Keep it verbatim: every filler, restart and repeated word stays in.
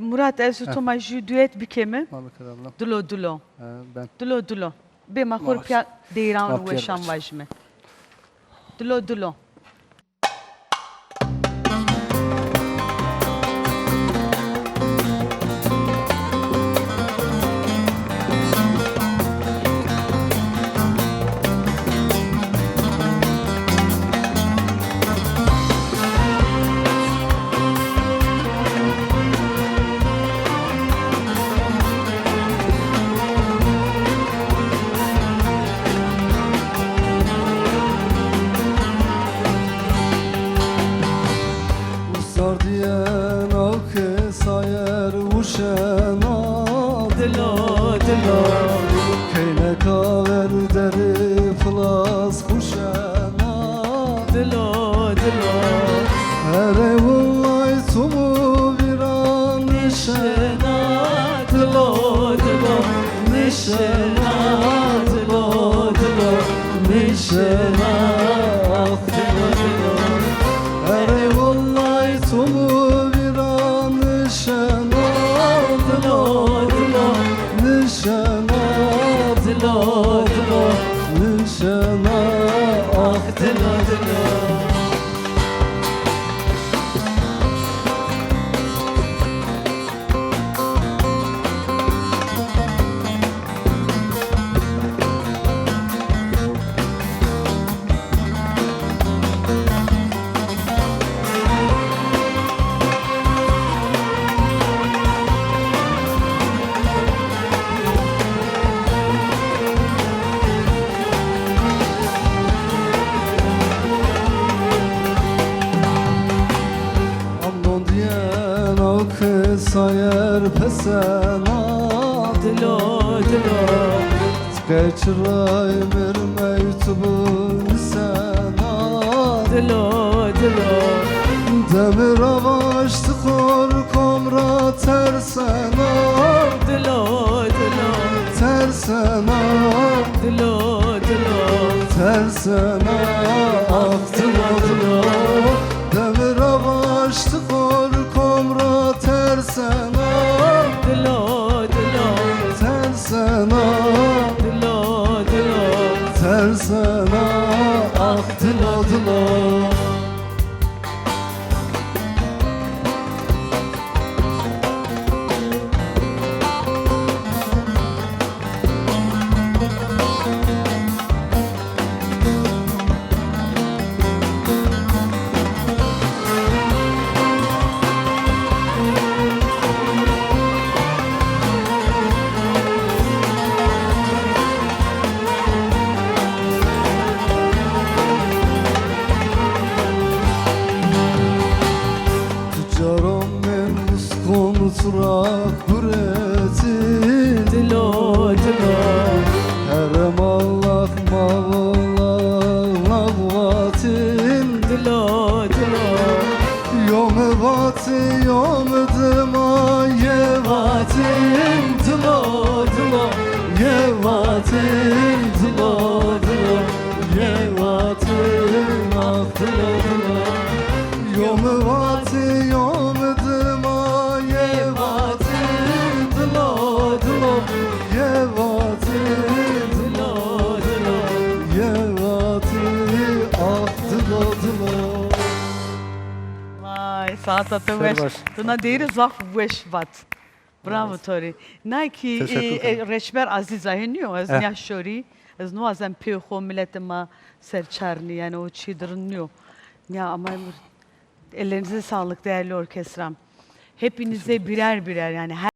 Murat, ez û to ma jû duet bikeme. Ma bikerabla. Dilo dilo. He, ben. Dilo dilo. Bê ma xor piya deyran weşan vajime. Dilo dilo. Sardîyena ke sayer wuşena dilo dilo. Keyneka ver derê pilas xuşena dilo dilo. Here willay çumu vîran nişena dilo dilo. Nişena dilo dilo, nişena, ah, dilo dilo. Erê wellay to mi vîra nişena dilo dilo, nişena dilo dilo, nişena, ah, dilo dilo. Amnon diyena ke sayer pesena dilo dilo. Ti qey çiray mirmey tu bu nisena dilo dilo. Demir avaş ti xor kom ra tersena dilo dilo. Tersena dilo dilo. Tersena, ah, dilo dilo. Demir avaş ti xor kom ra tersena dilo dilo. Tersena dilo dilo. Tersena, ah, dilo dilo. Caran min muskon tu ra guretî dilo dilo. Herem Allah mavla vatîn dilo dilo. Yo mi vatî yo mi dima ye vatîn dilo dilo. Ye vatîn dilo dilo. Ye vatîn ah dilo dilo. Yo mi vatî, yo mi dima, ye vatî dilo dilo, ye vatî dilo dilo, ye vatî ah dilo dilo. Vay, saeta to weş. Ser baş. Tu na deyîrî zaf weş vat. Bravo to rê. Na kî, e, e, Reçber Azîz a, hê nîyo, ez nîya şorî, ez nîwazem pê xo miletê ma ser çarnî, yanî o çî dir nîyo. Nîya ama ellerinize sağlık değerli orkestram. Hepinize birer birer, yani her